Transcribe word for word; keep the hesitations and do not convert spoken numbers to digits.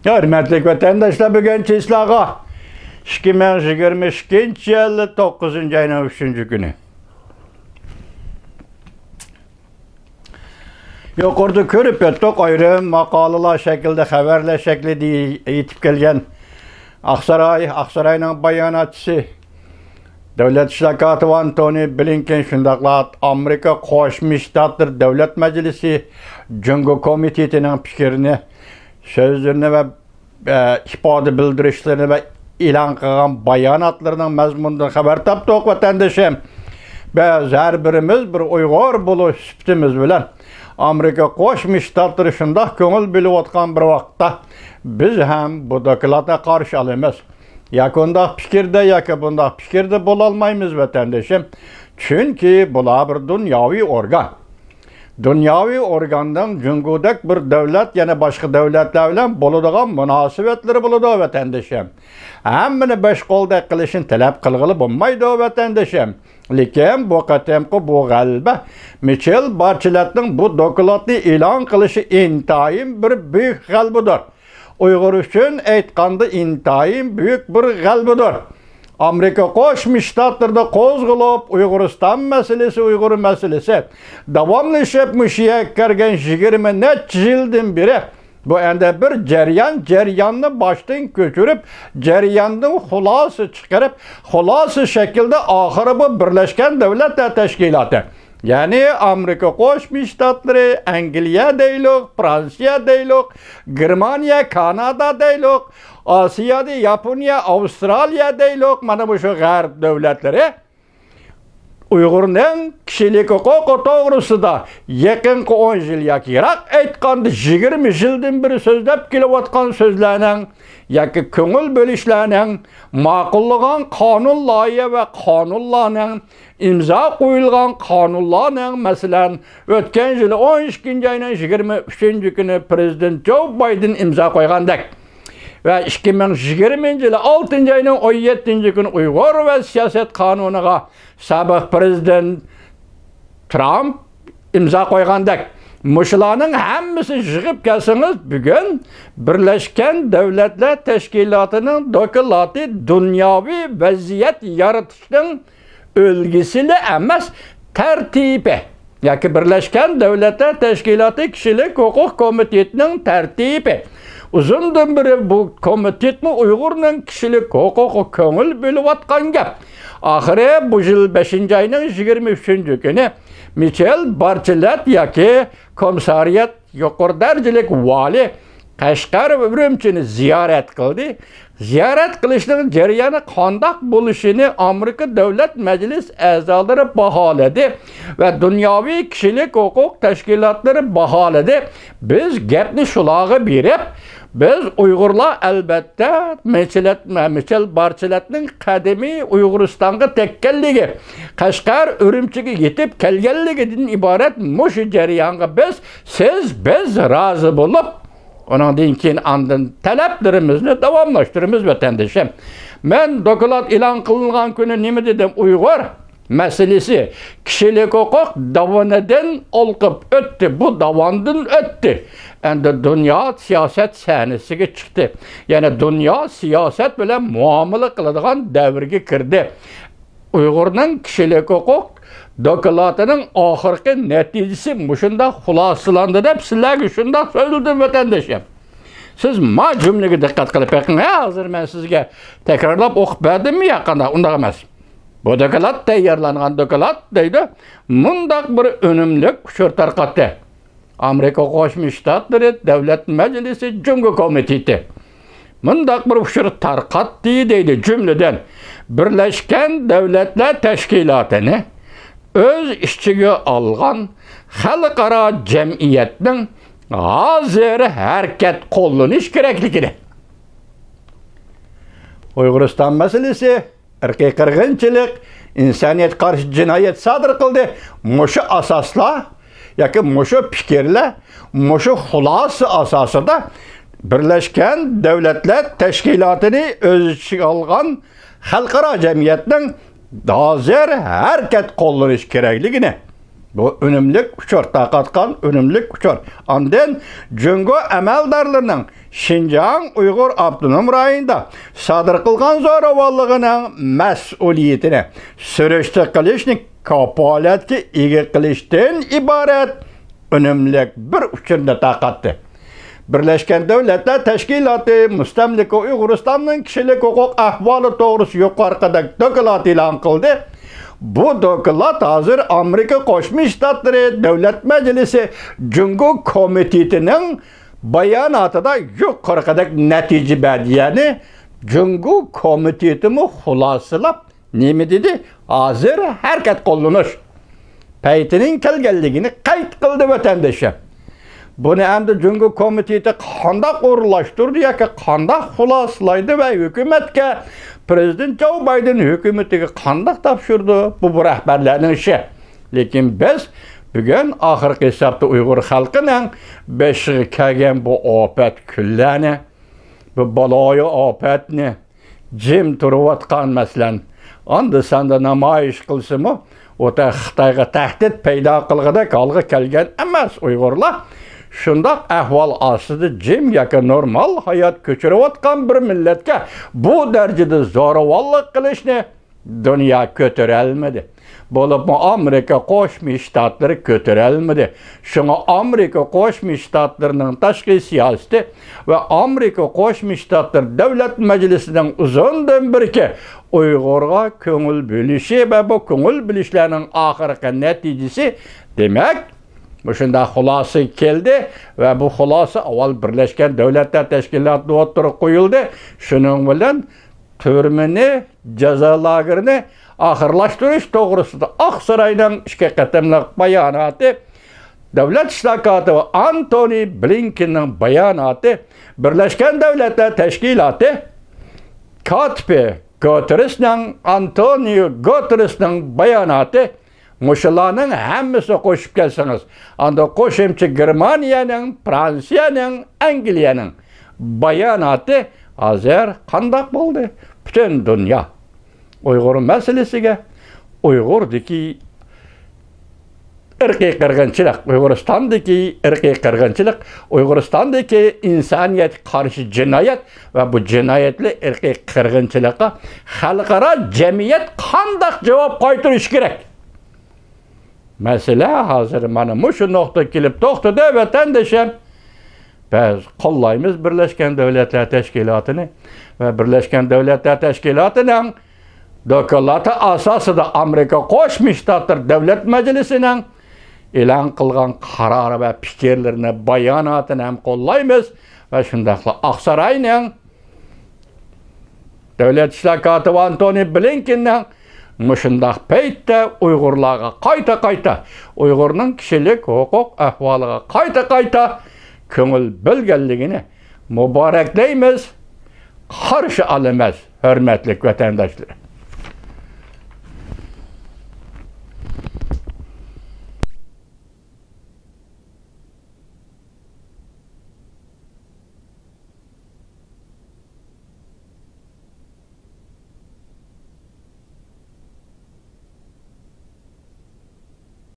ھۆرمەتلىك ۋەتەنداشلار، بۈگۈن چىسلاغا ئىككى مىڭ يىگىرمە ئىككىنچى يىل توققۇزىنچى ئاينىڭ ئۈچىنچى كۈنى. يۇقىرىدا كۆرۈپ ئۆتتۇق، ئايرىم ماقالىلار شەكلىدە، خەۋەرلەر شەكلىدە يېتىپ كەلگەن ئاقساراي، ئاقساراينىڭ باياناتچىسى، دۆلەت ئىشلار كاتىپى ئانتونى بلىنكېن، شۇنداقلا ئامېرىكا قوشما شتاتلىرى دۆلەت مەجلىسى جۇڭگو كومىتېتىنىڭ پىكرىنى، سۆزلىرىنى ۋە، ئە، ئىپادە بىلدۈرۈشلىرىنى ۋە ئېلان قىلغان باياناتلىرىنىڭ مەزمۇنىدىن خەۋەر تاپتۇق، ۋەتەندىشىم. بىز ھەر بىرىمىز بىر ئۇيغۇر بولۇش سۈپىتىمىز بىلەن ئامېرىكا قوشما شتاتلىرى شۇنداق كۆڭۈل بۆلۈۋاتقان بىر ۋاقىتتا، بىز ھەم بۇ دوكلاتنى قارشى ئالىمىز. ياكى ئۇنداق پىكىردە، ياكى بۇنداق پىكىردە بولالمايمىز، ۋەتەندىشىم. چۈنكى بۇلار بىر دۇنياۋى ئورگان. دۇنياۋى ئورگاننىڭ جۇڭگودەك بىر دۆلەت، يەنە باشقا دۆلەتلەر بىلەن بولىدىغان مۇناسىۋەتلىرى بولىدۇ، ۋەتەندىشىم. ھەممىنى بەش قولدەك قىلىشنى تەلەپ قىلغىلى بولمايدۇ، ۋەتەندىشىم. لېكىن بۇ قېتىمقى بۇ غەلىبە مىچېل بارچىلەتنىڭ بۇ دوكلاتنى ئېلان قىلىشى ئىنتايىن بىر بۈيۈك غەلىبىدۇر. ئۇيغۇر ئۈچۈن ئېيتقاندا ئىنتايىن بۈيۈك بىر غەلىبىدۇر. ئامېرىكا قوشما شتاتلىرىدا قوزغىلىپ، ئۇيغۇرىستان مەسىلىسى، ئۇيغۇر مەسىلىسى داۋاملىشىپ مۇشۇ يەرگە كەلگەن يىگىرمە نەچچە يىلدىن بېرى بۇ ئەمدى بىر جەريان، جەرياننى باشتىن كۆچۈرۈپ، جەرياندىن خۇلاسە چىقىرىپ، خۇلاسە شەكلىدە ئاخىرى بۇ بىرلەشكەن دۆلەتلەر تەشكىلاتى. يەنى ئامېرىكا قوشما شتاتلىرى، ئەنگلىيە دەيلۇق، فرانسىيە دەيلۇق، گېرمانىيە، كانادا دەيلۇق، ئاسىيادا ياپونىيە، ئاۋسترالىيە دەيلۇق، مانا مۇشۇ غەرب دۆلەتلىرى ئۇيغۇرنىڭ كىشىلىك ھوقۇقى توغرىسىدا يېقىنقى ئون يىل ياكى يىراق ئېيتقاندا يىگىرمە يىلدىن بېرى سۆزلەپ كېلىۋاتقان سۆزلەرنىڭ ياكى كۆڭۈل بۆلۈشلەرنىڭ، ماقۇللىغان قانۇن لايىھە ۋە قانۇنلارنىڭ، ئىمزا قويۇلغان قانۇنلارنىڭ، مەسىلەن، ئۆتكەن يىلى ئون ئىككىنچى ئاينىڭ يىگىرمە ئۈچىنچى كۈنى پىرېزىدېنت جو بايدېن ئىمزا قويغاندەك ۋە ئىككى مىڭ يىگىرمىنچى يىلى ئالتىنچى ئاينىڭ ئون يەتتىنچى كۈنى ئۇيغۇر ۋە سىياسەت قانۇنىغا سابىق پىرېزىدېنت ترامپ ئىمزا قويغاندەك، مۇشۇلارنىڭ ھەممىسىنى يىغىپ كەلسىڭىز، بۈگۈن بىرلەشكەن دۆلەتلەر تەشكىلاتىنىڭ دوكلاتى دۇنياۋى ۋەزىيەت يارىتىشنىڭ ئۈلگىسىلا ئەمەس، تەرتىپى ياكى بىرلەشكەن دۆلەتلەر تەشكىلاتى كىشىلىك ھوقۇق كومىتېتىنىڭ تەرتىپى. ئۇزۇندىن بېرى بۇ كومىتېتمۇ ئۇيغۇرنىڭ كىشىلىك ھوقۇقىغا كۆڭۈل بۆلۈۋاتقان گەپ. ئاخىرى بۇ يىل بەشىنچى ئاينىڭ يىگىرمە ئۈچىنچى كۈنى مىچېل بارچېلەت ياكى كومىسسارىئات يۇقىرى دەرىجىلىك ۋالىي قەشقەر ۋە ئۈرۈمچىنى زىيارەت قىلدى. زىيارەت قىلىشنىڭ جەريانى قانداق بولۇشىنى ئامېرىكا دۆلەت مەجلىس ئەزالىرى باھالىدى ۋە دۇنياۋى كىشىلىك ھوقۇق تەشكىلاتلىرى باھالىدى. بىز گەپنى شۇلارغا بېرىپ، بىز ئۇيغۇرلار ئەلبەتتە مىچېلەت-، مىچېل بارچېلەتنىڭ قەدىمىي ئۇيغۇرىستانغا تەگكەنلىكى، قەشقەر، ئۈرۈمچىگە يېتىپ كەلگەنلىكىدىن ئىبارەت مۇشۇ جەريانغا بىز، سىز، بىز رازى بولۇپ، ئۇنىڭدىن كېيىن ئاندىن تەلەپلىرىمىزنى داۋاملاشتۇرىمىز، ۋەتەندىشىم. مەن دوكلات ئېلان قىلىنغان كۈنى نېمە دېدىم؟ ئۇيغۇر مەسىلىسى كىشىلىك ھوقۇق داۋىنىدىن ئولقۇپ ئۆتتى، بۇ داۋاندىن ئۆتتى. ئەمدى دۇنيا سىياسەت سەھنىسىگە چىقتى. يەنى دۇنيا سىياسەت بىلەن مۇئامىلە قىلىدىغان دەۋرگە كىردى. ئۇيغۇرنىڭ كىشىلىك ھوقۇق دوكلاتىنىڭ ئاخىرقى نەتىجىسى مۇشۇنداق خۇلاسىلاندى دەپ سىلەرگە شۇنداق سۆزلىدىم، ۋەتەندىشىم. سىز ما جۈملىگە دىققەت قىلىپ بېقىڭ. ھە، ھازىر مەن سىزگە تەكرارلاپ ئوقۇپ بەردىممۇ يا قانداق؟ ئۇنداق ئەمەس. بۇ دوكلات، تەييارلانغان دوكلات دەيدۇ، مۇنداق بىر ئۈنۈملۈك ئۇچۇر تارقاتتى. ئامېرىكا قوشما شتاتلىرى دۆلەت مەجلىسى جۇڭگو كومىتېتى مۇنداق بىر ئۇچۇر تارقاتتى دەيدۇ، جۈملىدىن، بىرلەشكەن دۆلەتلەر تەشكىلاتىنى ئۆز ئىچىگە ئالغان خەلقئارا جەمئىيەتنىڭ ھازىر ھەرىكەت قوللىنىش كېرەكلىكىنى. ئۇيغۇرىستان مەسىلىسى، ئىرقىي قىرغىنچىلىق، ئىنسانىيەتكە قارشى جىنايەت سادىر قىلدى. مۇشۇ ئاساسلار ياكى مۇشۇ پىكىرلەر، مۇشۇ خۇلاسە ئاساسىدا بىرلەشكەن دۆلەتلەر تەشكىلاتىنى ئۆز ئىچىگە ئالغان خەلقئارا جەمئىيەتنىڭ ھازىر ھەرىكەت قوللىنىش كېرەكلىكىنى، بۇ ئۈنۈملۈك ئۇچۇر، تارقاتقان ئۈنۈملۈك ئۇچۇر. ئاندىن جۇڭگو ئەمەلدارلىرىنىڭ شىنجاڭ ئۇيغۇر ئاپتونوم رايونىدا سادىر قىلغان زوراۋانلىقىنىڭ مەسئۇلىيىتىنى سۈرۈشتە قىلىشنى كاپالەتكە ئىگە قىلىشتىن ئىبارەت ئۈنۈملۈك بىر ئۇچۇرنى تارقاتتى. بىرلەشكەن دۆلەتلەر تەشكىلاتى مۇستەملىكە ئۇيغۇرىستاننىڭ كىشىلىك ھوقۇق ئەھۋالى توغرىسى يۇقىرىقىدەك دوكلات ئېلان قىلدى. بۇ دوكلات ھازىر ئامېرىكا قوشما شتاتلىرى دۆلەت مەجلىسى جۇڭگو كومىتېتىنىڭ باياناتىدا يۇقىرىقىدەك نەتىجە بەردى. يەنى جۇڭگو كومىتېتىمۇ خۇلاسىلاپ نېمە دېدى؟ ھازىر ھەرىكەت قوللىنىش پەيتىنىڭ كەلگەنلىكىنى قەيت قىلدى ۋەتەندىشى. بۇنى ئەمدى جۇڭگو كومىتېتى قانداق ئورۇنلاشتۇردى ياكى قانداق خۇلاسىلايدۇ ۋە ھۆكۈمەتكە، پىرېزىدېنت جو بايدېن ھۆكۈمىتىگە قانداق تاپشۇرىدۇ؟ بۇ، بۇ رەھبەرلەرنىڭ ئىشى. لېكىن بىز بۈگۈن ئاخىرقى ھېسابتا ئۇيغۇر خەلقىنىڭ بېشىغا كەلگەن بۇ ئاپەت كۈنلەرنى، بۇ بالايىئاپەتنى، جىم تۇرۇۋاتقان، مەسىلەن، ئاندا-ساندا نامايىش قىلسىمۇ، ئۇ تا-، خىتايغا تەھدىت پەيدا قىلغۇدەك ھالغا كەلگەن ئەمەس ئۇيغۇرلار. شۇنداق ئەھۋال ئاستىدا جىم ياكى نورمال ھايات كۆچۈرۈۋاتقان بىر مىللەتكە بۇ دەرىجىدە زورىۋانلىق قىلىشنى دۇنيا كۆتۈرەلمىدى. بولۇپمۇ ئامېرىكا قوشما شتاتلىرى كۆتۈرەلمىدى. شۇڭا ئامېرىكا قوشما شتاتلىرىنىڭ تاشقى سىياسىتى ۋە ئامېرىكا قوشما شتاتلىرى دۆلەت مەجلىسىنىڭ ئۇزۇندىن بېرى ئۇيغۇرغا كۆڭۈل بۆلۈشى ۋە بۇ كۆڭۈل بۆلۈشلەرنىڭ ئاخىرقى نەتىجىسى، دېمەك، مۇشۇنداق خۇلاسىگە كەلدى ۋە بۇ خۇلاسە ئاۋۋال بىرلەشكەن دۆلەتلەر تەشكىلاتىدا ئوتتۇرىغا قويۇلدى. شۇنىڭ بىلەن تۈرمىنى، جازا لاگېرىنى ئاخىرلاشتۇرۇش توغرىسىدا ئاقساراينىڭ ئىككى قېتىملىق باياناتى، دۆلەت ئىشلار كاتىپى ئانتونى بلىنكېننىڭ باياناتى، بىرلەشكەن دۆلەتلەر تەشكىلاتى كاتىپى گۇتېررېسنىڭ، ئانتونىيو گۇتېررېسنىڭ باياناتى، مۇشۇلارنىڭ ھەممىسىنى قوشۇپ كەلسىڭىز، ئاندا قوشۇمچە گېرمانىيەنىڭ، فرانسىيەنىڭ، ئەنگلىيەنىڭ باياناتى ھازىر قانداق بولدى؟ پۈتۈن دۇنيا ئۇيغۇر مەسىلىسىگە، ئۇيغۇردىكى ئىرقىي قىرغىنچىلىق، ئۇيغۇرىستاندىكى ئىرقىي قىرغىنچىلىق، ئۇيغۇرىستاندىكى ئىنسانىيەتكە قارشى جىنايەت ۋە بۇ جىنايەتلىك ئىرقىي قىرغىنچىلىققا خەلقئارا جەمئىيەت قانداق جاۋاب قايتۇرۇشى كېرەك؟ مەسىلە ھازىر مانا مۇشۇ نۇقتىغا كېلىپ توختىدى، ۋەتەندىشىم. بىز قوللايمىز بىرلەشكەن دۆلەتلەر تەشكىلاتىنى ۋە بىرلەشكەن دۆلەتلەر تەشكىلاتىنىڭ دوكلاتى ئاساسىدا ئامېرىكا قوشما شتاتلىرى دۆلەت مەجلىسىنىڭ ئېلان قىلغان قارارى ۋە پىكىرلىرىنى، باياناتىنى ھەم قوللايمىز ۋە شۇنداقلا ئاقساراينىڭ دۆلەت ئىشلار كاتىپى ئانتونى بلىنكېننىڭ مۇشۇنداق پەيتتە ئۇيغۇرلارغا قايتا-قايتا، ئۇيغۇرنىڭ كىشىلىك ھوقۇق ئەھۋالىغا قايتا-قايتا كۆڭۈل بۆلگەنلىكىنى مۇبارەكلەيمىز، قارشى ئالىمىز، ھۆرمەتلىك ۋەتەنداشلىرىم.